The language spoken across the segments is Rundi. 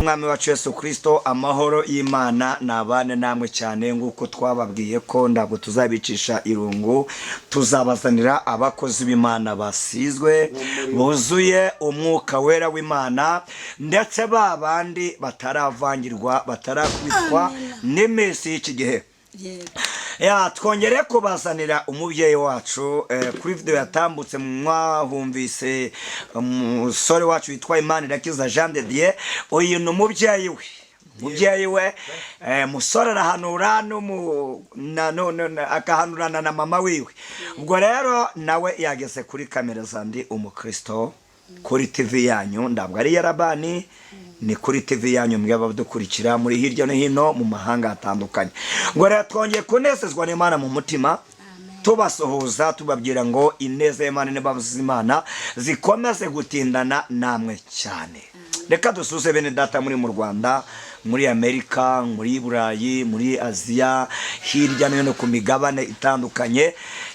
ry'umwami wacu Yesu Kirisito, amahoro y'Imana nabane namwe cyane. Nk'uko twababwiye ko ntabwo tuzabicisha irungu, tuzabazanira abakozi b'Imana basizwe, buzuye umwuka wera w'Imana, ndetse ba bandi bataravangirwa, batarakubitwa n'iminsi y'iki gihe. Ya, twongere kubazanira umubyeyi wacu. Kuri video yatambutse mwahumvise umusore wacu witwa Imanirakiza Jean de Dieu. Uyu ni umubyeyi we, umubyeyi we. Musore arahanura akahanurana na mama wiwe. Ubwo rero nawe yageze kuri kamera za Ndi Umukristo, kuri TV yanyu. Ntabwo ari yarabani, ni kuri TV yanyu mwe abadukurikira muri hirya no hino mu mahanga atandukanye. Ngo rero twongeye kunezezwa n'Imana mu mutima, tubasuhuza, tubabwira ngo ineza y'Imana n'imbabazi z'Imana zikomeze gutindana namwe cyane. Reka dusuze bene data muri mu Rwanda, muri Amerika, muri Burayi, muri Aziya, hirya no hino ku migabane itandukanye.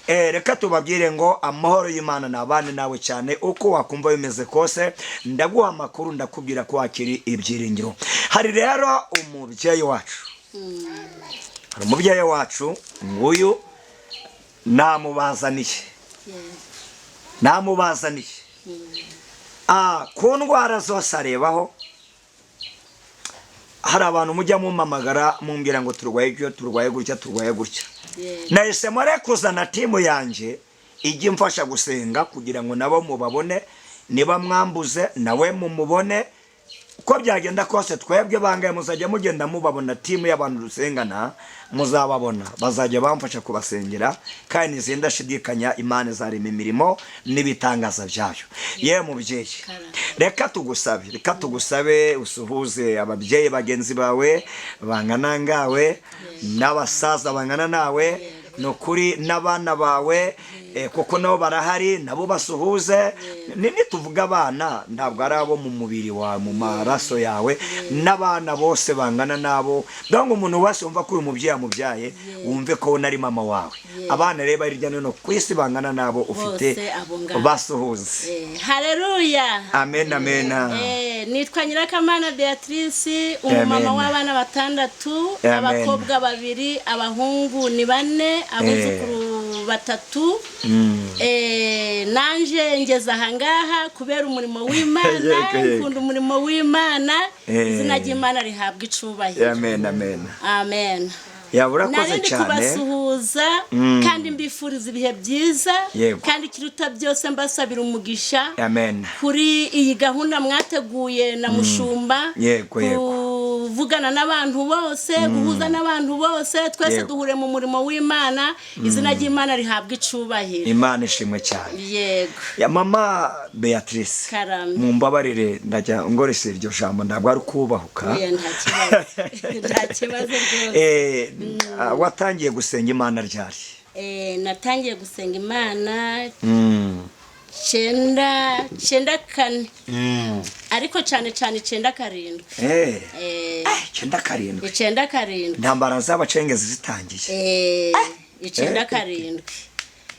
Reka tubabwire ngo amahoro y'Imana nabane nawe cyane. Uko wakumva bimeze kose, ndaguha amakuru, ndakubwira ko wakiri ibyiringiro. Hari rero umubyeyi wacu, hari umubyeyi wacu nguyu namubazaniye, namubazaniye. Ku ndwara zose arebaho. Hari abantu mujya mumpamagara mumbwira ngo turwaye ibyo, turwaye gutya, turwaye gutya. Nahisemo rero kuzana team yanjye ijya imfasha gusenga kugira ngo nabo mubabone. Niba mwambuze nawe mumubone. Uko byagenda kose, twebwe bangaye muzajya mugenda mubabona. Team y'abantu dusengana muzababona, bazajya bamfasha kubasengera, kandi ntizindashidikanya Imana izarema imirimo n'ibitangaza byayo. Yewe mubyeyi, reka tugusabe, reka tugusabe usuhuze ababyeyi bagenzi bawe bangana ngawe, n'abasaza bangana nawe, ni ukuri, n'abana bawe, kuko nabo barahari, nabo basuhuze. Nituvuga abana, ntabwo ari abo mu mubiri wawe, mu maraso yawe, n'abana bose bangana nabo. Donc umuntu wese wumva ko uyu mubyeyi amubyaye, wumve ko nari mama wawe. Abana rero bari hirya no hino ku isi bangana nabo ufite, Bose abo ngabo. basuhuze. Haleluya. Amen, amen. Nitwa Nyirakamana Beatrice, umumama Amen. w'abana batandatu, Amen. abakobwa babiri, abahungu ni bane, abuzukuru batatu. Nanje ngeze ahangaha kubera umurimo w'Imana. Yego, yego. Nkunda umurimo w'Imana. Izina ry'Imana rihabwa icubahiro. Amen, amen. Amen. Yaba urakoze Nari ndi cyane. kubasuhuza kandi mbifuriza ibihe byiza, kandi ikiruta byose mbasabira umugisha Amen. kuri iyi gahunda mwateguye na mushumba, Yego, yego. kuvugana n'abantu bose, guhuza n'abantu bose, twese duhure mu murimo w'Imana. Izina ry'Imana rihabwa icubahiro. Imana ishimwe cyane. Yego. Ya mama Beatrice, Karame. mumbabarire, ndajya ngoresha iryo jambo, ntabwo ari ukubahuka. Oya, nta kibazo, nta kibazo rwose. Watangiye gusenga Imana ryari? Natangiye gusenga Imana 94, ariko cyane cyane 97. 97? 97. Intambara z'abacengezi zitangiye? 97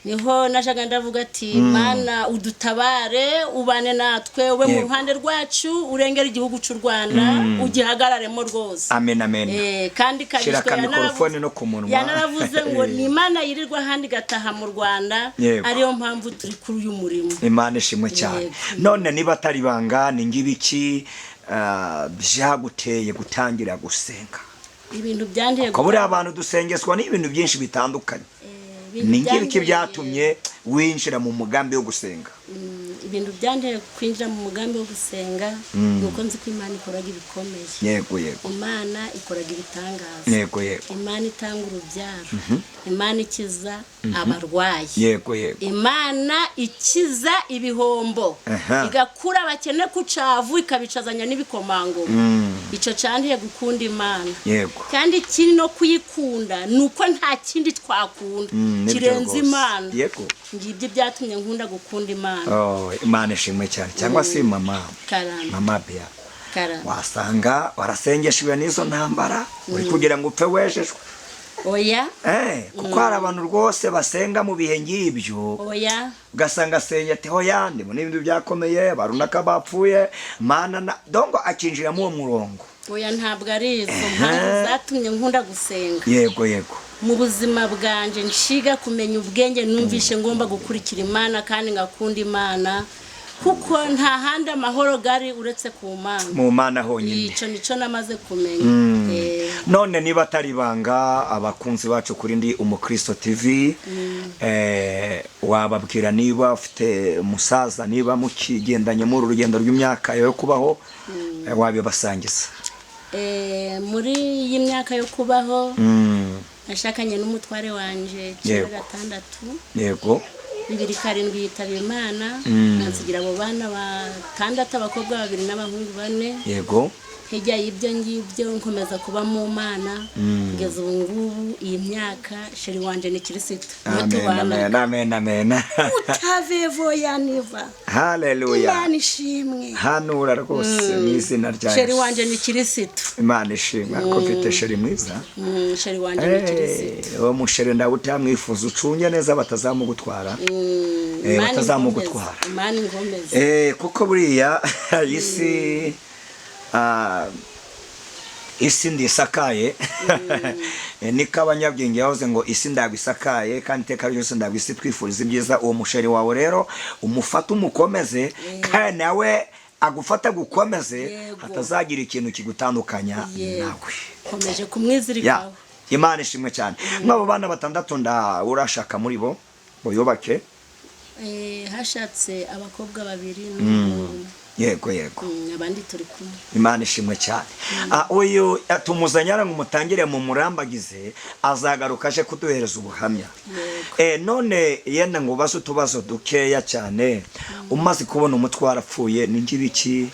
niho najaga ndavuga ati: "Mana, udutabare, ubane natwe, ube mu ruhande rwacu, urengere igihugu cy'u Rwanda, ugihagararemo rwose." Amen, amen. Kandi Shyira Kabishwe akamikorofone no ku munwa. yanaravuze ngo ni Imana yirirwa ahandi igataha mu Rwanda, ariyo mpamvu turi kuri uyu murimo. Imana ishimwe cyane. Yego. None niba atari ibanga, ni ngibiki byaguteye gutangira gusenga? Ibintu byanteye Ko buriya abantu dusengeswa n'ibintu byinshi bitandukanye, ibintu ni ngibiki byatumye winjira mu mugambi wo gusenga? Ibintu byanteye kwinjira mu mugambi wo gusenga ni uko nzi ko Imana ikoraga ibikomeye. yego yego Imana ikoraga ibitangaza. yego yego Imana itanga urubyaro, Imana ikiza abarwayi, yego yego Imana ikiza ibihombo, igakura abakene ku cavu, ikabicazanya n'ibikomangoma. Icyo cyanteye gukunda Imana. Kandi ikindi no kuyikunda ni uko nta kindi twakunda Nibyo kirenze rwose. Imana. Ngibyo byatumye nkunda gukunda Imana. Oh, Imana ishimwe cyane. Cyangwa se mama, Karame. mama Bea, Karame. wasanga warasengeshejwe n'izo ntambara uri kugira ngo upfe wejejwe. Oya. Kuko hari abantu rwose basenga mu bihe ngibyo. Oya. Ugasanga asenya ati hoya ndimo n'ibintu byakomeye barunaka bapfuye mana na dongo akinjiramo uwo murongo. Oya, ntabwo ari izo mpamvu zatumye nkunda gusenga. Yego yego. Mu buzima bwanje nshiga kumenya ubwenge, numvishe ngomba gukurikira Imana kandi ngakunda Imana, kuko nta handi amahoro gari uretse ku Mana. Mu Mana honyine. Icyo nicyo namaze kumenya. None niba atari ibanga, abakunzi bacu kuri Ndi Umukristo TV, wababwira niba ufite umusaza, niba mukigendanye muri uru rugendo rw'imyaka yo kubaho, wabibasangiza? Muri iyi myaka yo kubaho, nashakanye n'umutware wanje icyenda gatandatu, 2007 yitaba Imana, ansigira abo bana batandatu, abakobwa babiri n'abahungu bane. Hirya y'ibyo ngibyo nkomeza kuba mu Mana kugeza ubu ngubu, iyi myaka chéri wanje ni Kirisito niwe Amen. tubana. Amen, amen, amen. Utavevoyaniva. Haleluya. Imana ishimwe. Hanura rwose mu izina rya Chéri Yesu. wanje ni Kirisito. Imana ishimwe ko mfite chéri mwiza. Chéri wanje ni Kirisito. Uwo muchéri nawe utamwifuza, ucunge neza batazamugutwara. Imana Batazamugutwara. inkomeze. Imana inkomeze. Kuko buriya isi, isi ndisakaye, niko abanyabwenge bavuze ngo isi ntabwo isakaye, kandi iteka ryose ntabwo isi twifuriza ibyiza. Uwo muchéri wawe rero umufate umukomeze, kandi nawe agufata gukomeze, hatazagira ikintu kigutandukanya nawe. Komeje Ya, kumwizirikaho. Imana ishimwe cyane. Mw'abo bana batandatu nda urashaka muri bo ngo yubake? Hashatse abakobwa babiri n'umuhungu umwe. Yego yego. Abandi turi kumwe. Imana ishimwe cyane. Uyu tumuzanye ngo mutangire mu murambagize, azagaruka aje kuduhereza ubuhamya. None yenda ngo ubaze utubazo dukeya cyane. Umaze kubona umutwe warapfuye, ni ngibiki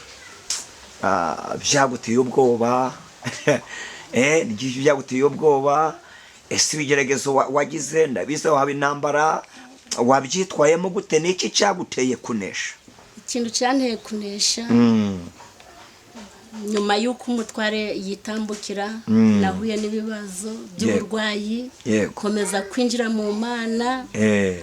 byaguteye ubwoba? Ni ngibiki byaguteye ubwoba? Ese ibigeragezo wagize, ndabizi waba intambara, wabyitwayemo gute? Ni iki cyaguteye kunesha? Ikintu cyanteye kunesha, nyuma y'uko umutware yitambukira, nahuye n'ibibazo by'uburwayi, komeza kwinjira mu Mana.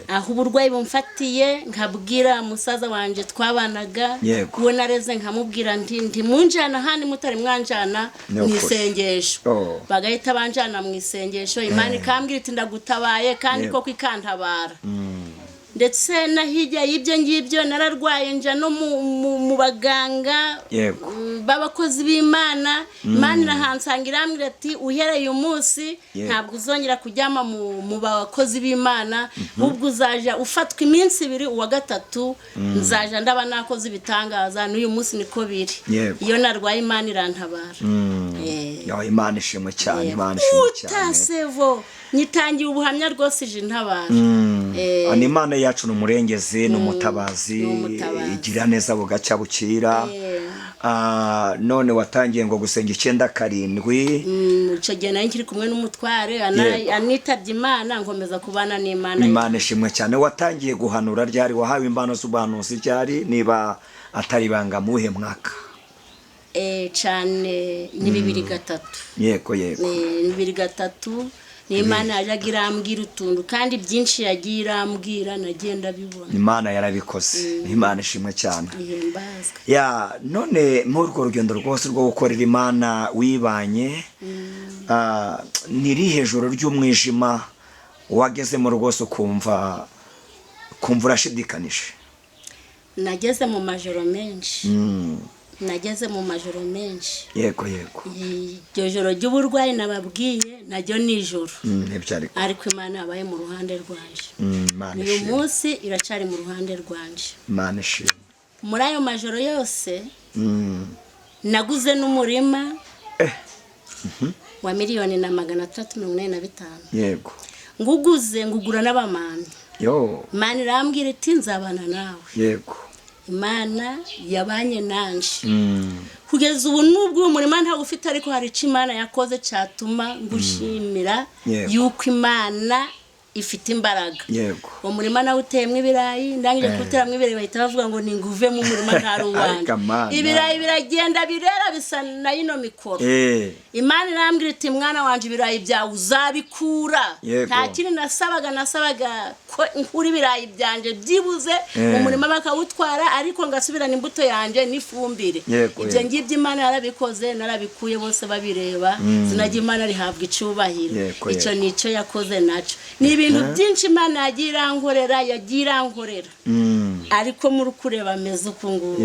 Aho uburwayi bumfatiye, nkabwira musaza wanjye twabanaga, uwo nareze, nkamubwira nti ntimunjana ahandi mutari mwanjana Ni mu ukuri. isengesho. Oh. Bagahita banjana mu isengesho, Imana ikambwira iti ndagutabaye, kandi koko ikantabara. Ndetse na hirya y'ibyo ngibyo nararwaye, nja no mu baganga b'abakozi b'Imana. Imana irahansanga irambwira ati uhereye uyu munsi ntabwo uzongera kuryama mu bakozi b'Imana, ahubwo uzaja ufatwa iminsi ibiri, uwa gatatu nzaja ndaba nakoze ibitangaza. N'uyu munsi niko biri. Iyo narwaye Imana irantabara. Ya, Imana ishimwe cyane, Imana ishimwe cyane. Utasevo nyitangiye ubuhamya rwose, ije intabara. Ni Imana yacu, ni umurengezi, ni umutabazi. Ni umutabazi. Igira neza bugacya bukira. None watangiye ngo gusenga 97? Icyo gihe nari nkiri kumwe n'umutware, anitabye Imana, nkomeza kubana n'Imana. Imana ishimwe cyane. Watangiye guhanura ryari? Wahawe impano z'ubuhanuzi ryari, niba atari ibanga, muhe mwaka? Cyane ni 2003. Yego yego. Ni 2003 ni Imana yajyaga irambwira utuntu, kandi byinshi yagiye irambwira nagiye ndabibona. Imana yarabikoze, Imana ishimwe cyane. Ihimbazwe. Ya, none muri urwo rugendo rwose rwo gukorera Imana wibanye, ni irihe joro ry'umwijima wagezemo rwose ukumva kumva urashidikanije? Nageze mu majoro menshi, nageze mu majoro menshi. Yego yego. Iryo joro ry'uburwayi nababwiye naryo ni ijoro, Nibyo ariko. ariko Imana yabaye mu ruhande rwanje. Imana Uyu ishimwe. munsi iracyari mu ruhande rwanje. Imana ishimwe. Muri ayo majoro yose naguze n'umurima wa 1,685,000. Nguguze, ngugura n'abamamyi. Yo. Imana irambwira iti nzabana nawe. Imana yabanye nanje kugeza ubu, nubwo uyu murima ntawe ufite, ariko hari icyo Imana yakoze cyatuma ngushimira, yuko Imana ifite imbaraga. Yego. Uwo murima nawe uteyemo ibirayi, ndangije kuwuteramo ibirayi, bahita bavuga ngo ninguve mu murima, ntari uwanjye. Ariko Mana. Ibirayi biragenda birera, bisa na ino mikoro. Imana irambwira iti: "Mwana wanjye, ibirayi byawe uzabikura." Nta kindi nasabaga, nasabaga ko nkura ibirayi byanjye byibuze mu murima bakawutwara, ariko ngasubirana imbuto yanjye n'ifumbire. Ibyo ngibyo Imana yarabikoze, narabikuye bose babireba. Izina ry'Imana rihabwa icyubahiro. Icyo nicyo yakoze nacyo. Ni ibintu byinshi Imana yagiye irankorera, yagiye irankorera, ariko muri kureba ameze uku nguku.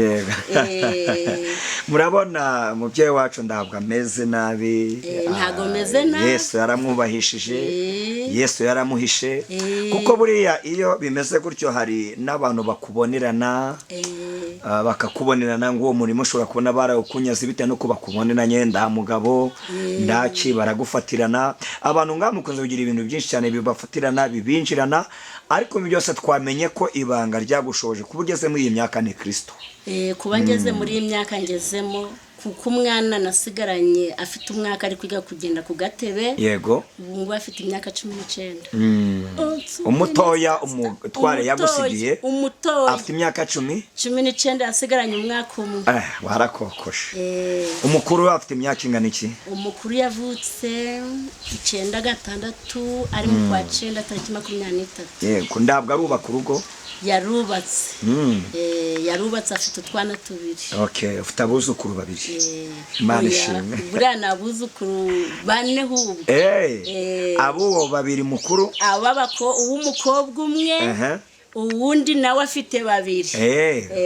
Murabona umubyeyi wacu ntabwo ameze nabi. Ntabwo ameze nabi. Yesu yaramwubahishije. Yesu yaramuhishe. Kuko buriya iyo bimeze gutyo, hari n'abantu bakubonerana, bakakubonerana ngo uwo murimo ushobora kubona barawukunyaze bitewe n'uko bakuboneranye, nda mugabo ndaki, baragufatirana. Abantu ngaha mukunze kugira ibintu byinshi cyane bibafatirana, bibinjirana, ariko ibi byose twamenye ko ibanga ryagushoje kuba ugeze muri iyi myaka ni Kirisito. Kuba ngeze muri iyi myaka ngezemo, kuko umwana nasigaranye afite umwaka ari kwiga kugenda ku gatebe. Ubu ngubu afite imyaka 19. Umutoya umutware yagusigiye umutoya afite imyaka 10 19, yasigaranye umwaka umwe. Warakokoshe. Umukuru we afite imyaka ingana iki? Umukuru yavutse 96, ari mu kwa cyenda, tariki 23. Yego, ntabwo arubaka urugo? Yarubatse. Yarubatse, afite utwana tubiri. Okay, ufite abuzukuru babiri. Imana Oya, ishimwe. Buriya ni abuzukuru bane hubwo. Abo babiri mukuru? Uw'umukobwa umwe, uwundi nawe afite babiri.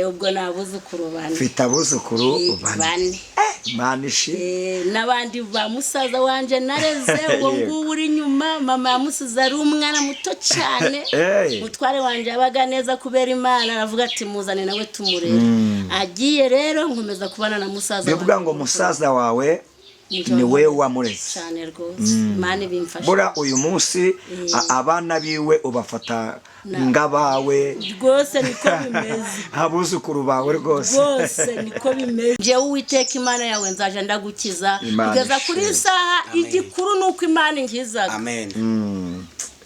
Ubwo ni abuzukuru bane. Mfite abuzukuru bane. Bane. Imana ishimwe. N'abandi ba musaza wanje nareze, uwo nguwo uri inyuma, mama yamusize ari umwana muto cyane. Mutware wanje yabaga neza kubera Imana, aravuga ati: "Muzane nawe tumurere." Agiye rero, nkomeza kubana na musaza Bivuga wanje. ngo musaza wawe Nibyo. ni we wamureze. Cyane rwose, Imana ibimfasha. Bura uyu munsi abana biwe ubafata ng'abawe. Rwose niko bimeze. Abuzukuru bawe rwose. Rwose niko bimeze. Njyewe Uwiteka Imana yawe nzaje ndagukiza Imana kugeza kuri iyi ishimwe. saha. Igikuru ni uko Imana inkizaga. Amen.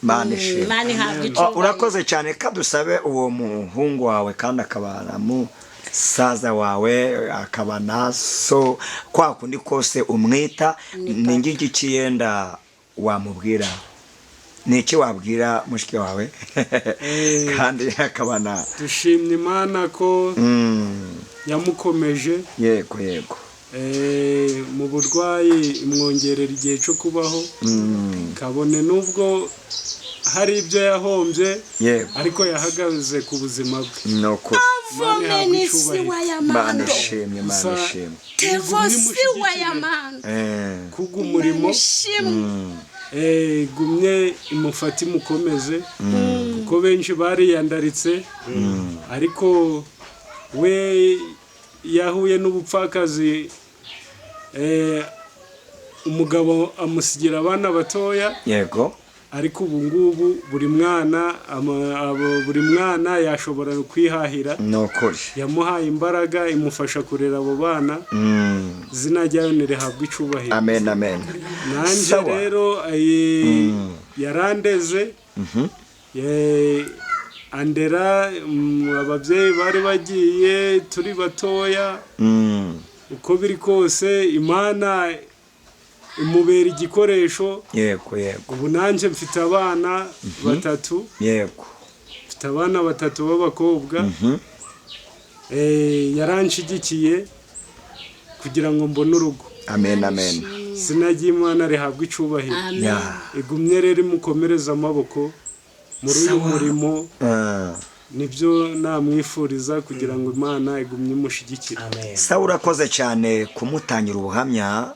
Imana ishimwe. Imana ihabwa Ah, icyubahiro. urakoze cyane. Kadusabe uwo muhungu wawe, kandi akaba na musaza wawe, akaba na so, kwa kundi kose umwita, ni ngiki kiyenda wamubwira? Ni iki wabwira mushiki wawe, kandi akaba na Dushimye Imana ko yamukomeje. yego yego Mu burwayi imwongerera igihe cyo kubaho, kabone n'ubwo hari ibyo yahombye, ariko yahagaze ku buzima bwe. Ni ukuri. Imana ihabwe Vomeni icyubahiro. siwa ya Imana mando. ishimwe, Imana Gusa ishimwe. Tevo siwa ya mando. Kubw'umurimo Ishimwe. Gumye imufate, imukomeze, kuko benshi bariyandaritse, ariko we yahuye n'ubupfakazi, umugabo amusigira abana batoya. Ariko ubu ngubu buri mwana buri mwana yashobora kwihahira. Ni ukuri. Yamuhaye imbaraga, imufasha kurera abo bana. Izina ryayo nirihabwa icubahiro. Amen, amen. Nanjye Sawa. rero yarandeze, andera, ababyeyi bari bagiye turi batoya. Uko biri kose Imana imubera igikoresho. yego yego Ubu nanjye mfite abana batatu. Mfite abana batatu b'abakobwa. Yaranshigikiye kugira ngo mbone urugo. Amen, amen. Izina ry'Imana rihabwa icubahiro. Amen. Igumye rero imukomereze amaboko muri uyu murimo. Nibyo namwifuriza, kugira ngo Imana igumye imushyigikire. Amen. Sawa, urakoze cyane kumutangira ubuhamya.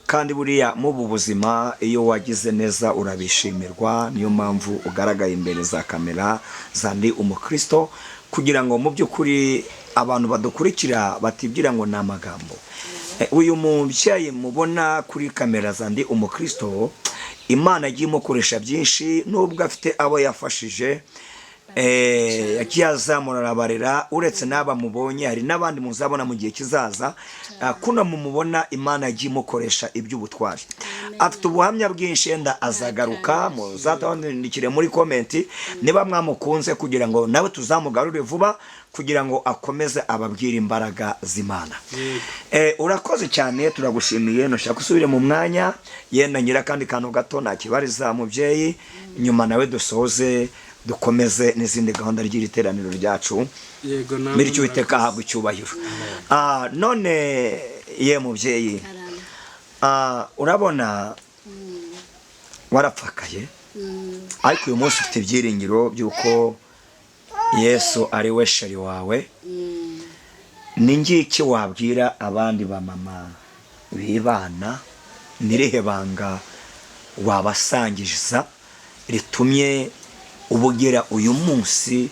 Kandi buriya mu ubu buzima iyo wagize neza urabishimirwa, niyo mpamvu ugaragaye imbere za kamera za Ndi Umukristo, kugira ngo mu by'ukuri abantu badukurikira batibwira ngo ni amagambo. Uyu mubyeyi mubona kuri kamera za Ndi Umukristo, Imana igiye imukoresha byinshi, nubwo afite abo yafashije. Yagiye azamura arabarera. Uretse n'aba mubonye, hari n'abandi muzabona mu gihe kizaza. Kuno mumubona, Imana yagiye imukoresha iby'ubutwari. Afite ubuhamya bwinshi, yenda azagaruka. Muzatandikire muri comment niba mwamukunze, kugira ngo nawe tuzamugarure vuba, kugira ngo akomeze ababwire imbaraga z'Imana. Urakoze cyane, turagushimiye. Ntushaka usubire mu mwanya, yenda ngira akandi kantu gato nakibariza mubyeyi, nyuma nawe dusoze, dukomeze n'izindi gahunda ry'iri teraniro ryacu. Yego, namwe. Bityo Uwiteka ahabwa icyubahiro. None ye mubyeyi, Karame. Urabona warapfakaye, ariko uyu munsi ufite ibyiringiro by'uko Yesu ari we chéri wawe. Ni ngiki wabwira abandi bamama bibana? Nirihe banga wabasangiza ritumye ubugera uyu munsi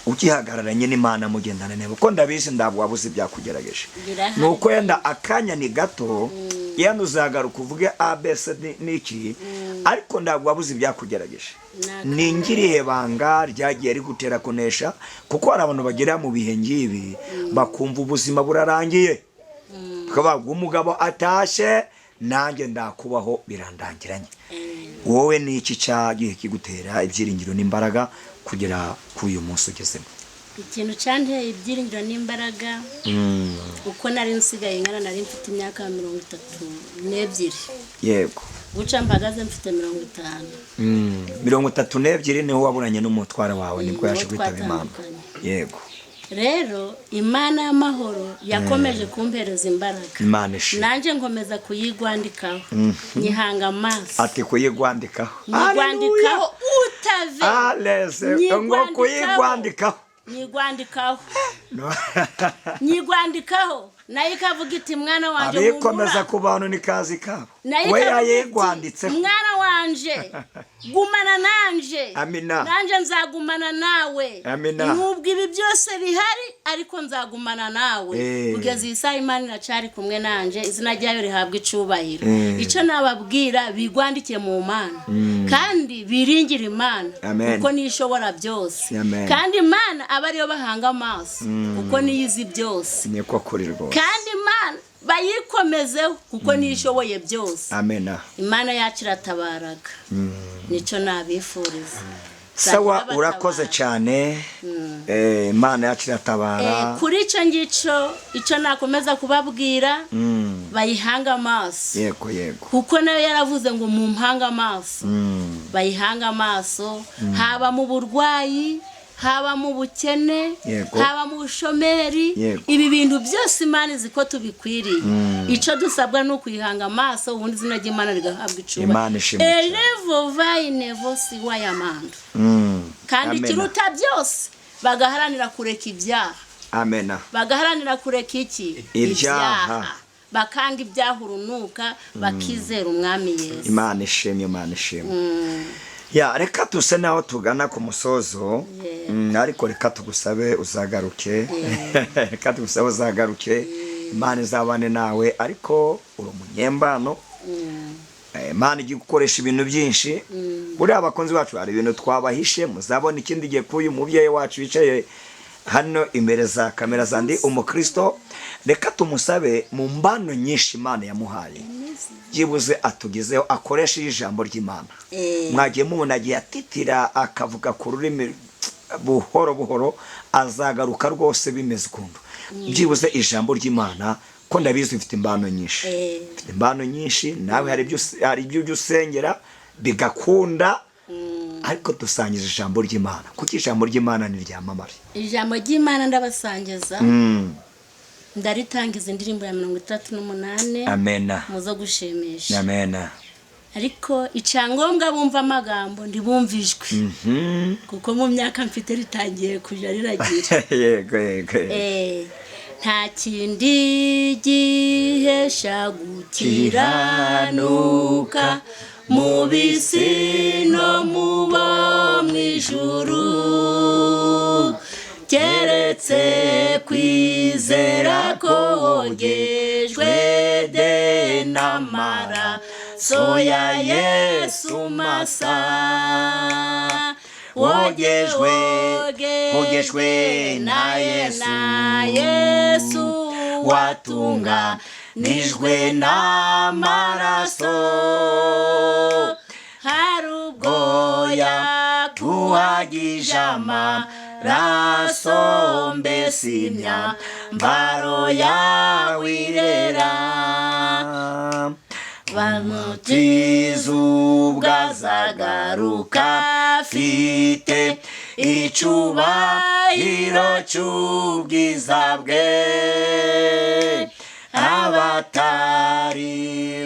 ugihagararanye n'Imana, mugendana neza? Kuko ndabizi, ntabwo wabuze ibyakugerageje. Birahari. Ni uko yenda akanya ni gato, yenda uzagaruka uvuge abc n'iki, ariko ntabwo wabuze ibyakugerageje. Ni Ni ngirihe banga ryagiye rigutera kunesha? Kuko hari abantu bagera mu bihe ngibi bakumva ubuzima burarangiye, tukavuga umugabo atashye nanjye ndakubaho birandangiranye. Wowe ni iki cyagiye kigutera ibyiringiro n'imbaraga kugera kuri uyu munsi ugezemo? Ikintu cyanteye ibyiringiro n'imbaraga, uko nari nsigaye ngana, nari mfite imyaka 32. Guca mpagaze mfite 50. 32 niho waburanye n'umutwaro wawe, nibwo yaje Niho kwitaba Imana. twatandukanye. Rero Imana y'amahoro yakomeje kumpereza imbaraga. Imana ishimwe. Nanjye nkomeza kuyigwandikaho, nyihanga amaso. Ati kuyigwandikaho. Nyigwandikaho utave. Aleze ngo Nyigwandikaho. kuyigwandikaho. Nyigwandikaho, nyigwandikaho, nayo ikavuga iti: "Mwana wanjye, Abikomeza humura." ku bantu ni kazi kabo. Nayo We ikavuga iti: yayigwanditseho. "Mwana wanje, gumana nanje." Amina. Nanje nzagumana nawe. Amina. Nubwo ibi byose bihari, ariko nzagumana nawe. Kugeza iyi saha Imana iracari kumwe nanje, izina ryayo rihabwa icubahiro. Icyo nababwira, bigwandikiye mu Mana kandi biringire Imana, Amen. kuko niyo ishobora byose. Amen. Kandi Imana aba ariyo bahanga amaso, kuko niyo izi byose. Niko kuri rwose. Kandi Imana bayikomezeho, kuko niyo ishoboye byose. Amena. Imana yacu iratabaraga, nicyo nabifuriza. Sawa. Batabara. Urakoze cyane. Imana yacu iratabara. Kuri icyo ngicyo, icyo nakomeza kubabwira, bayihanga amaso, yego yego kuko nayo yaravuze ngo mumpange amaso. Bayihanga amaso, haba mu burwayi, haba mu bukene, haba mu bushomeri. Ibi bintu byose Imana izi ko tubikwiriye. Icyo dusabwa ni ukuyihanga amaso, ubundi izina ry'Imana rigahabwa Imana icubahiro. ishimwe cyane. Erevo vayinevo si wayamando. Kandi Amena. ikiruta byose, bagaharanira kureka ibyaha. Amena. Bagaharanira kureka iki? Ibyaha. Bakanga ibyaha urunuka, bakizera Umwami Yesu. Imana ishimwe, Imana ishimwe. Ya, reka tuse naho tugana ku musozo. Ariko reka tugusabe uzagaruke, reka tugusabe uzagaruke. Imana izabane nawe, ariko uri umunyembano. Imana igiye gukoresha ibintu byinshi. Buriya abakunzi bacu, hari ibintu twabahishe, muzabona ikindi gihe k'uyu mubyeyi wacu wicaye hano imbere za kamera za Ndi Umukristo. Reka tumusabe mu mbano nyinshi Imana yamuhaye, byibuze atugezeho, akoreshe ijambo ry'Imana. Mwagiye mubona agiye atitira, akavuga ku rurimi buhoro buhoro. Azagaruka rwose bimeze ukuntu, byibuze ijambo ry'Imana, ko ndabizi ufite imbano nyinshi. Ufite imbano nyinshi nawe, hari ibyo ujya usengera bigakunda, ariko dusangiza ijambo ry'Imana, kuko ijambo ry'Imana ni ryamamare. Ijambo ry'Imana ndabasangiza, ndaritangiza indirimbo ya 38. Amena. Muzo gushimisha. Amena. Ariko icyangombwa bumva amagambo, ntibumve ijwi, kuko mu myaka mfite ritangiye kuja riragira. yego yego yego. Nta kindi gihesha gukiranuka mu bisi no mu bo mu ijuru, keretse kwizera ko wogejwe de n'amaraso ya Yesu masa. Wogejwe, wogejwe na Yesu, na Yesu, watunganijwe n'amaraso. Hari ubwo Goya tuhagije amaraso, mbese imyambaro yawe irera. Bamutiza ubwo azagaruka afite icubahiro cy'ubwiza bwe, abatari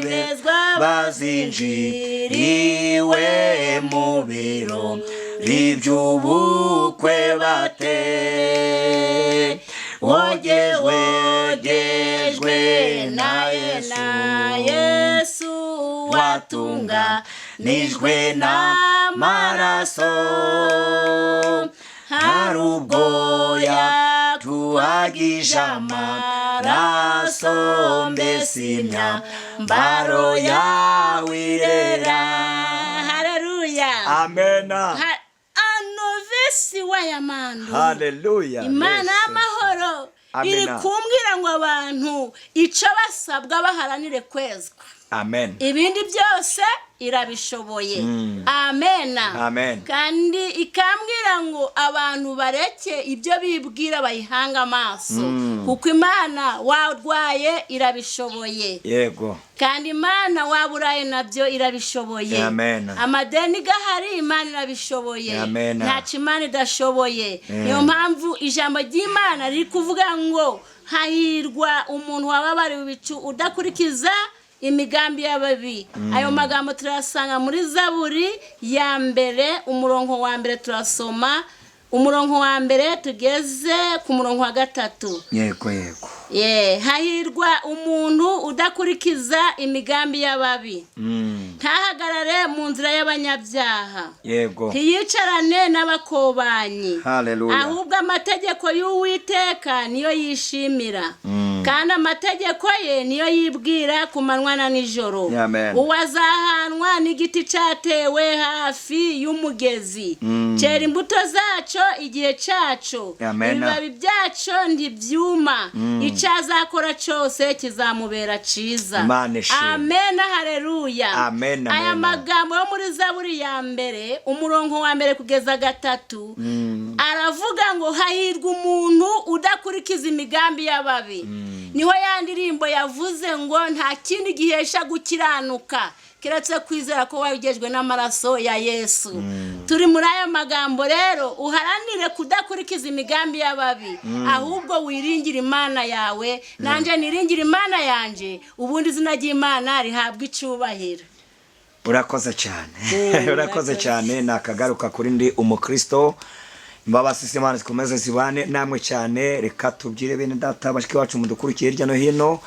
Bezwa bazinjiriwe mu birori by'ubukwe bate? Wogejwe, wogejwe na Yesu, na Yesu, watunganijwe n'amaraso. Hari ubwoya tuhagije amaraso, mbese imyambaro yawe irera. Haleluya. Amena. Anovesi wayamando. Haleluya. Imana y'amahoro iri Amena. kumbwira ngo abantu icyo basabwa baharanire kwezwa. Amen. Ibindi byose irabishoboye. Amena. Amen. Kandi ikambwira ngo abantu bareke ibyo bibwira, bayihanga amaso, kuko Imana warwaye irabishoboye. Kandi Imana waba uraye nabyo irabishoboye. Amen. Amadeni gahari, Imana irabishoboye. Amen. Ntacyo Imana idashoboye. Niyo mpamvu ijambo ry'Imana riri kuvuga ngo hahirwa umuntu wababariwe ibicu, udakurikiza imigambi y'ababi. Ayo magambo turayasanga muri Zaburi ya 1, umurongo wa 1. Turasoma umurongo wa 1 tugeze ku murongo wa 3. yego yego Ye, hahirwa umuntu udakurikiza imigambi y'ababi, ntahagarare mu nzira y'abanyabyaha, ntiyicarane n'abakobanyi. Haleluya. Ahubwo amategeko y'Uwiteka niyo yishimira, kandi amategeko ye niyo yibwira ku manywa na nijoro. Amen. Uwo azahanwa n'igiti cyatewe hafi y'umugezi, cyera imbuto zacyo igihe cyaco, Amen. ibibabi byacyo ntibyuma. Icyo azakora cyose kizamubera cyiza. Imana ishimwe. Amen, haleluya. Amen, Aya amen. magambo yo muri Zaburi ya 1, umurongo wa 1 kugeza 3, aravuga ngo hahirwa umuntu udakurikiza imigambi y'ababi. Niho ya ndirimbo yavuze ngo nta kindi gihesha gukiranuka keretse kwizera ko wagejwe n'amaraso ya Yesu. Turi muri aya magambo rero, uharanire kudakurikiza imigambi y'ababi, ahubwo wiringire Imana yawe. Nanjye niringire Imana yanjye, ubundi izina ry'Imana rihabwa icyubahiro. Urakoze cyane, urakoze cyane. Nakagaruka kuri Ndi Umukristo. Imbabazi z'Imana zikomeze zibane namwe cyane. Reka tubwire bene data, bashiki bacu mudukurikiye hirya no hino.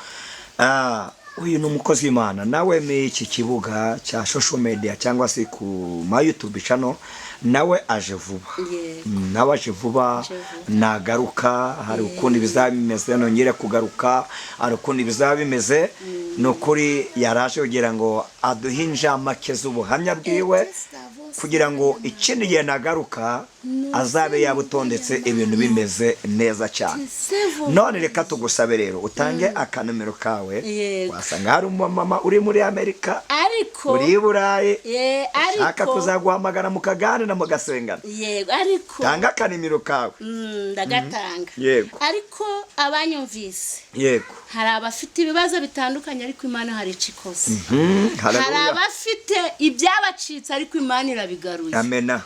Uyu ni umukozi w'Imana, nawe muri iki kibuga cya social media cyangwa se ku ma YouTube channel, nawe aje vuba. Nawe aje vuba. Aje vuba. Nagaruka hari ukundi bizaba bimeze, nongere kugaruka hari ukundi bizaba bimeze. Ni ukuri yaraje kugira ngo aduhe injamake z'ubuhamya bwiwe, kugira ngo ikindi gihe nagaruka azabe yabutondetse ibintu bimeze neza cyane. None reka tugusabe rero utange akanomero kawe. Wasanga hari umumama uri muri Amerika, ariko uri i Burayi, Ye, ashaka ariko kuzaguhamagara mukaganira, mugasengana. Yego, ariko Tanga akanimero kawe. Ndagatanga. Ariko abanyumvise, hari abafite ibibazo bitandukanye, ariko Imana hari icyo ikoze. Hari Haleluya. abafite ibyabacitse, ariko Imana irabigaruye. Amena.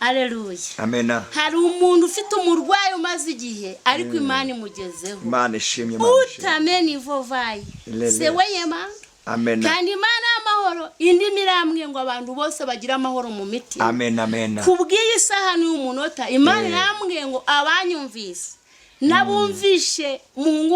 Aleluya. Amena. Hari umuntu ufite umurwayi umaze igihe, ariko Imana imugezeho. Imana ishimye, Imana ishimye. Utameni vovayi Lele. sewe yemando. Amena. Kandi Imana y'amahoro indimi irambwiye ngo abantu bose bagire amahoro mu mitima. Amen, amena. Ku bw'iyi saha n'uyu munota, Imana irambwiye ngo abanyumvise n'abumvishe mu